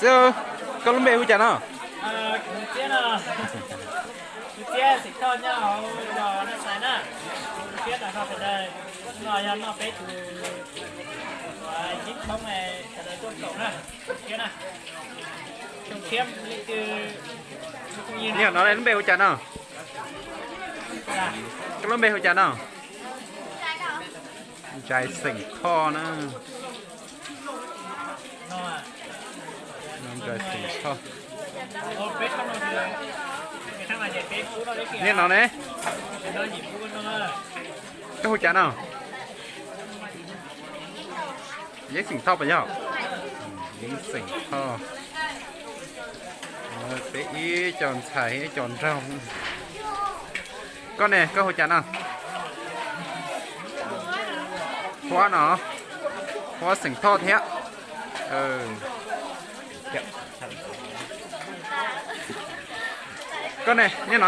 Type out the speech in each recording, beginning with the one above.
Koj lub npe hu cas no? Kuv Txiab no, kuv Txiab xeem Thoj nyob hauv zos Naj Xais na. Kuv Txiab tam no sawv daws no yog noj peb tus yeeb thoob sawv daws tuaj koom na. Kuv Txiab na, Txiab leej twg. Niam no lub npe hu cas no? Koj lub npe hu cas no? Ntsais xeem Thoj na. Ntsais xeem Thoj. Niam no ne, koj hu cas no? Yeeb xeem Thoj puas yog? Yeeb xeem Thoj. Peb ib co ntxhais ib co nraug. Koj ne, koj hu cas no? Huab no, Huab xeem Thoj thiab. Koj ne, niam no,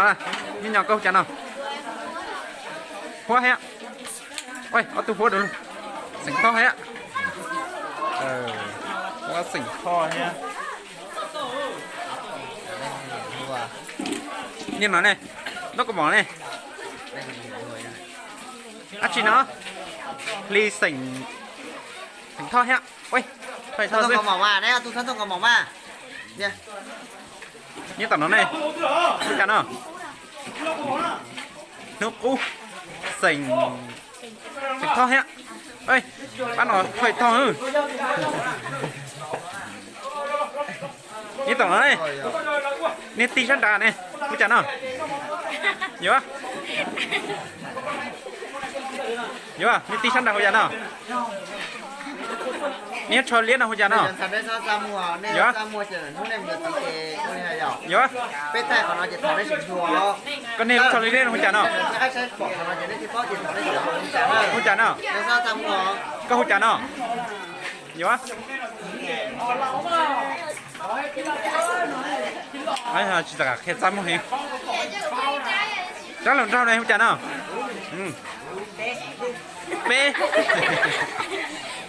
niam no koj hu cas no? Huab thiab. Ob tug Huab, xeem Thoj thiab. Huab xeem Thoj thiab. Niam no ne, noj kaus mom ne. Dab tsi no? Hli xeem, xeem Thoj thiab. Nyob tom no ne, hu cas no? Hnub Qub, xeem, xeem Thoj thiab. Pab no Thoj Thoj. Nyob tom no ne, niag tij sab nrad ne, hu cas no? Yuav, yuav, niag tij sab nrad hu cas no? Niag tsho liab no hu cas no? Yuav, yuav, koj niag tsho liab liab no hu cas no? Hu cas no? Koj hu cas no? Yuav, tsis txawm qhia txaj muag heev. Rab hluas nraug ne hu cas no? Peb,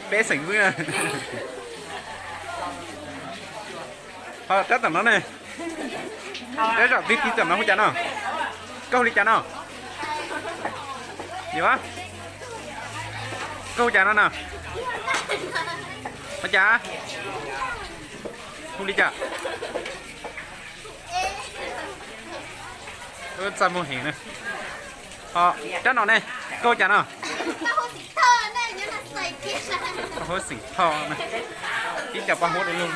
peb xeem Vwj. Ho rab tom no ne, rab zaum tib tib tom no hu cas no? Koj hu li cas no? Yuav, koj hu cas no no? Hu cas? Hu li cas? Txaj muag heev na. Ho rab no ne, koj hu cas no? Huab xeem Thoj na. Ib co paj huab du lug.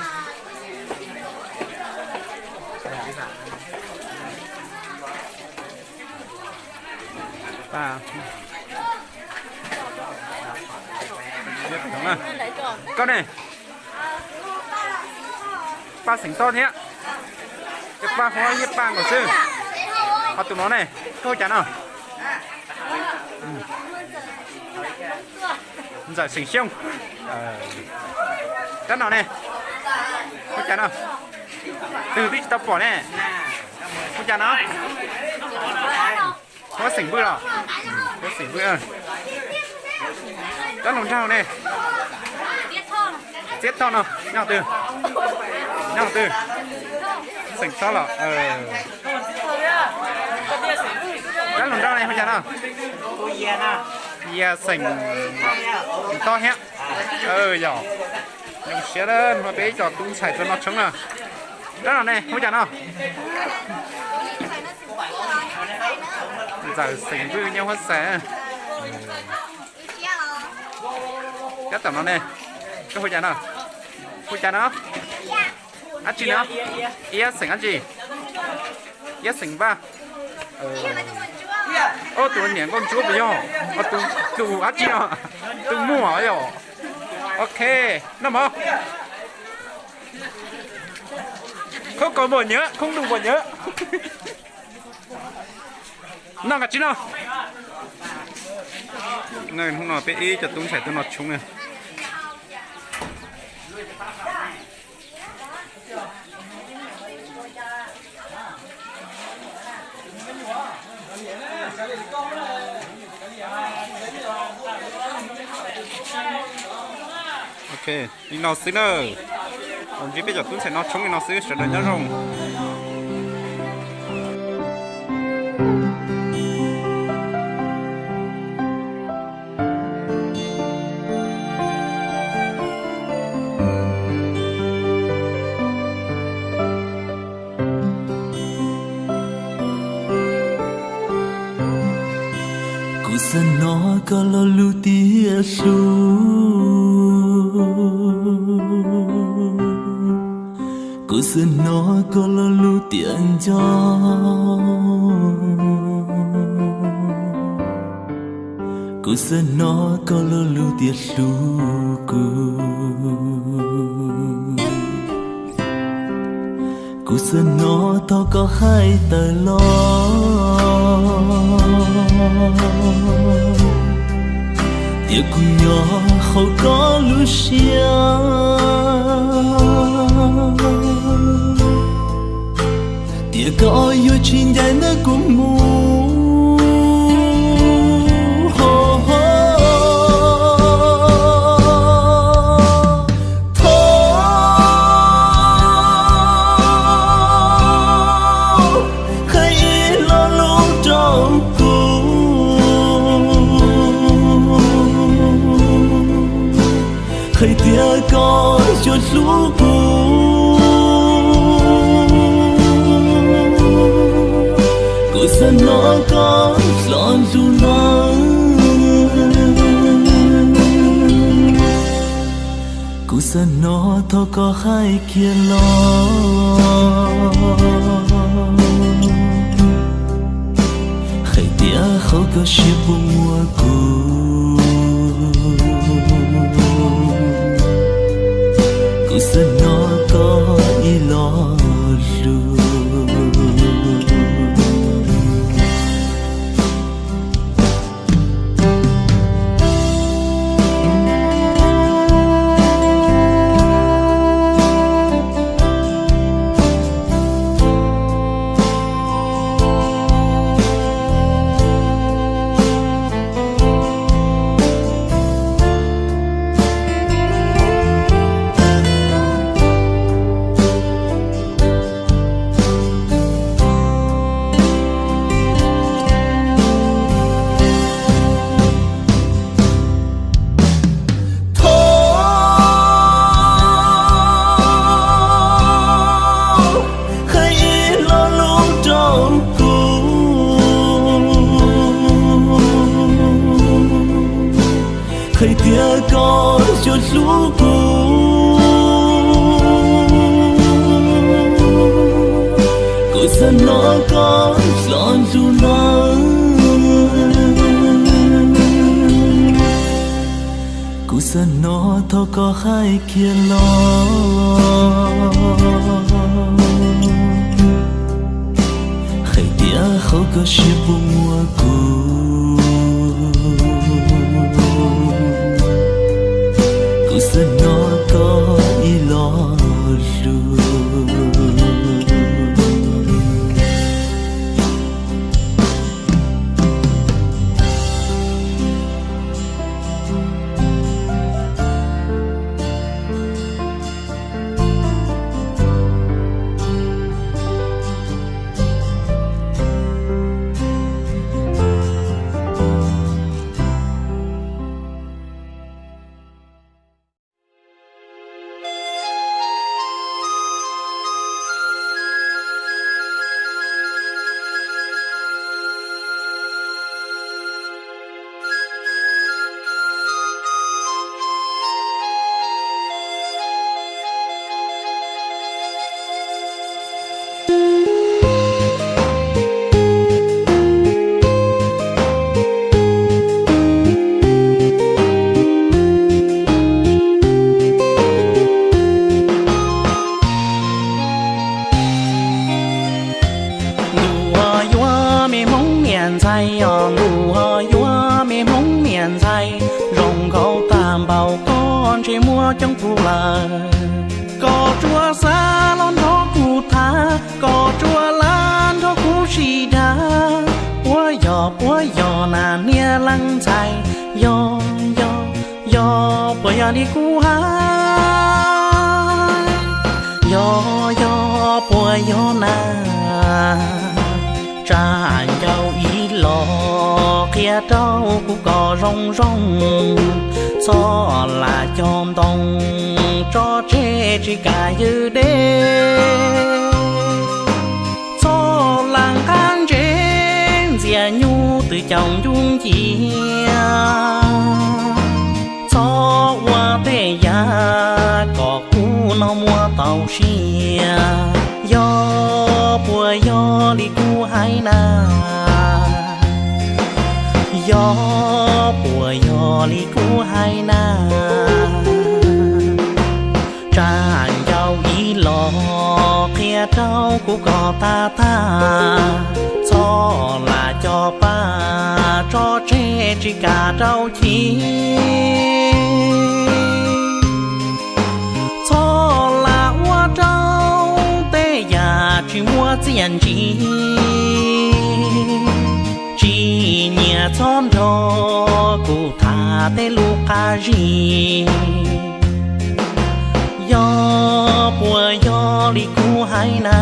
Koj ne, paj xeem Thoj thiab, paj huab thiab paj nkaus xwb. Ho tus no ne, koj hu cas no? Ntxawm xeem Xyooj. Rab no ne, hu cas no? Twg twb tsis tau pom ne. Hu cas no? Huab xeem Vwj los? Huab xeem Vwj. Rab hluas nraug ne, Txiab Thoj no, nyob twg? Nyob twg? Xeem Thoj los? Rab hluas nraug ne hu cas no? Yog xeem Thoj thiab. Yog, zoo siab na, peb ib co tub ntxhais tuaj noj tshoob na. Rab no ne hu cas no? Ntxawm xeem Vwj nyob Huab Xais. Rab tom no ne, koj hu cas no? Hu cas no? Dab tsi no? Iab xeem dab tsi? Iab xeem Vaj. Tus niam nkauj ntsuab puas yog? Tus dab tsi no? Tus muag yog. Ok, noj mov. Khoob kaus npaum nyuav, khoob ntuj npaum nyuav. Noj koj tsis noj? Hnub no peb ib co tub ntxhais tuaj noj tshoob na. Ok, li no xwb nawb. Ntsib peb cov tub ntxhais no tshoob li no xwb, sawv daws nyob zoo. Kuv xav hnov koj lo lus tias hlub, kuv xav hnov koj lo lus tias nco, kuv xav hnov koj lo lus tias hlub kuv. Kuv xav hnov thaum koj hais tawm los tias kuv nyob hauv koj lub siab, tias koj yuav tsis ncaim ntawm kuv mus. Thov hais ib lo lus rau kuv, hais tias koj yuav hlub kuv. Kuv xav hnov koj lo lus no. Kuv xav hnov thaum koj hais kiag los hais tias hauv koj siab puas muaj kuv. Kuv xav hnov koj ib lo lus. Thov hais ib lo lus rau kuv, hais tias koj yuav hlub kuv. Kuv xav hnov koj lo lus no. Kuv xav hnov thaum koj hais kiag los hais tias hauv koj siab puas muaj kuv. Kuv xav hnov koj ib lo lus. Ntuj ho yuav me hmoob niam ntxhais os, ntuj ho yuav me hmoob niam ntxhais, zoo nkauj tag npaum koj ntshe muaj coob puv lawm. Koj tsuas xav los nrog kuv tham, koj tsuas lam nrog kuv sib dag. Puas yog, puas yog na niam leej ntxhais, yog, yog, yog puas yog li kuv hais? Yog na, tsam ncauj ib los qhia rau kuv kom zoo zoo, txhob lam cog ntoo tso tseg tsis kam ywg deb, txhob lam nqaj ntse ntxias nyuj twb caum ncuj ncia, txhob ua tej yam kom kuv no muaj tau sia. Yog puas yog li kuv hais na? Yog puas yog li kuv hais na? Tsam ncauj ib los qhia rau kuv kom tag tag, txhob lam cog paj tso tseg tsis kam rau chim, txhob lam ua rau tej yam tsis muaj txiaj ntsig, tsis nyiam txhob nrog kuv tham tej lus qab zis. Yog puas yog li kuv hais na?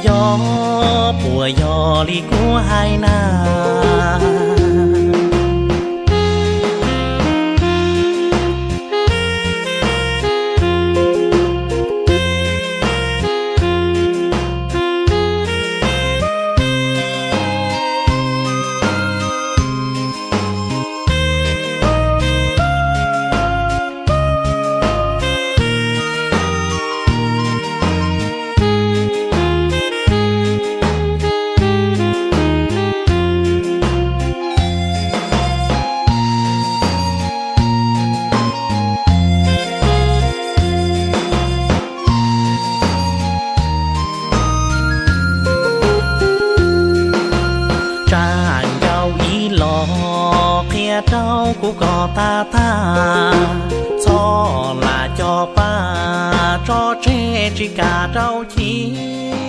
Yog puas yog li kuv hais na? Tsam ncauj ib los qhia rau kuv kom tag tag, txhob lam cog paj tso tseg tsis kam rau chim.